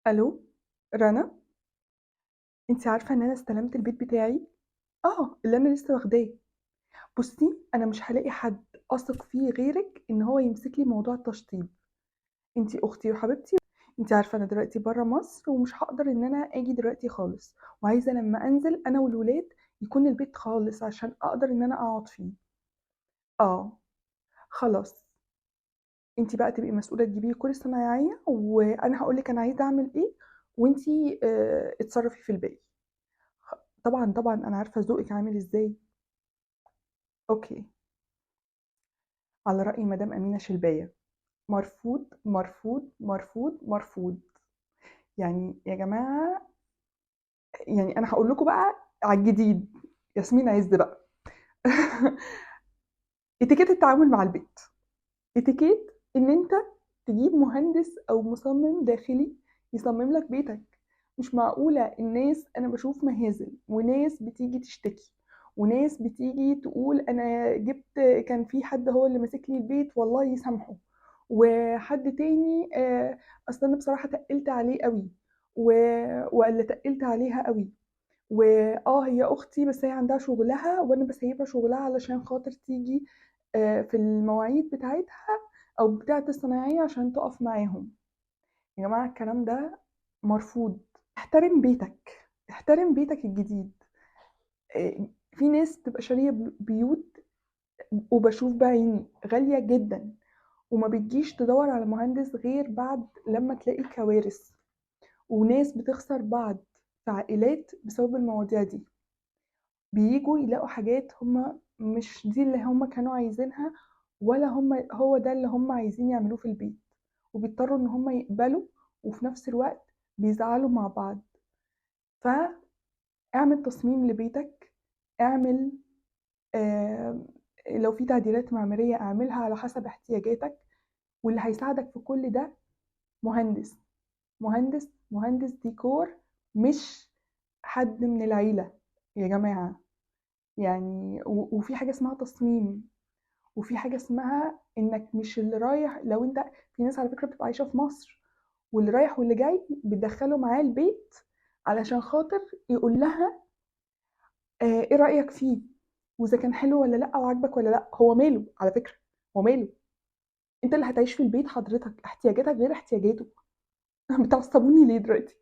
ألو، رنا، أنتِ عارفة إن أنا استلمت البيت بتاعي؟ آه، اللي أنا لسه واخداه. بُصّي، أنا مش هالاقي حد أثق فيه غيرِك إن هو يمسك لي موضوع التشطيب. أنتِ أختي وحبيبتي، أنتِ عارفة أنا دلوقتي برّه مصر ومش هاقدر إن أنا آجي دلوقتي خالص، وعايزة لمّا أنزل أنا والولاد يكون البيت خالص عشان أقدر إن أنا أقعد فيه. آه، خلاص. أنتِ بقى تبقي مسؤولة تجيبي لي كل الصنايعية وأنا هاقول لِك أنا عايزة أعمل إيه وأنتِ اتصرّفي في الباقي. طبعًا، طبعًا أنا عارفة ذوقِك عامل إزاي. okay. على رأي مدام أمينة شلباية، مرفوض، مرفوض، مرفوض، مرفوض. يعني يا جماعة، يعني أنا هاقول لكم بقى على الجديد، ياسمين عز بقى. اتيكيت التعامل مع البيت. اتيكيت إن أنت تجيب مهندس أو مصمم داخلي يصمم لك بيتك. مش معقولة الناس، أنا بشوف مهازل وناس بتيجي تشتكي وناس بتيجي تقول أنا جبت، كان في حد هو اللي ماسك لي البيت والله يسامحه، وحد تاني أصل أنا بصراحة تقلت عليه قوي ولا تقلت عليها قوي، وآه هي أختي بس هي عندها شغلها وأنا بسيبها شغلها علشان خاطر تيجي في المواعيد بتاعتها أو بتاعة الصنايعية عشان تقف معاهم. يا جماعة الكلام ده مرفوض. احترم بيتك، احترم بيتك الجديد. في ناس بتبقى شارية بيوت وبشوف بعيني غالية جدا وما بتجيش تدور على مهندس غير بعد لما تلاقي كوارث، وناس بتخسر بعض في عائلات بسبب المواضيع دي. بييجوا يلاقوا حاجات هم مش دي اللي هم كانوا عايزينها، ولا هم هو ده اللي هم عايزين يعملوه في البيت، وبيضطروا ان هم يقبلوا، وفي نفس الوقت بيزعلوا مع بعض. فاعمل تصميم لبيتك، اعمل لو في تعديلات معمارية اعملها على حسب احتياجاتك، واللي هيساعدك في كل ده مهندس، مهندس، مهندس ديكور، مش حد من العيلة يا جماعة. وفي حاجة اسمها تصميم، وفي حاجة اسمها انك مش اللي رايح. لو انت في ناس على فكرة بتبقى عايشة في مصر، واللي رايح واللي جاي بتدخله معاه البيت علشان خاطر يقول لها ايه رأيك فيه، واذا كان حلو ولا لا، وعاجبك ولا لا. هو ماله على فكرة، هو ماله، انت اللي هتعيش في البيت حضرتك، احتياجاتك غير احتياجاته. بتعصبوني ليه دلوقتي؟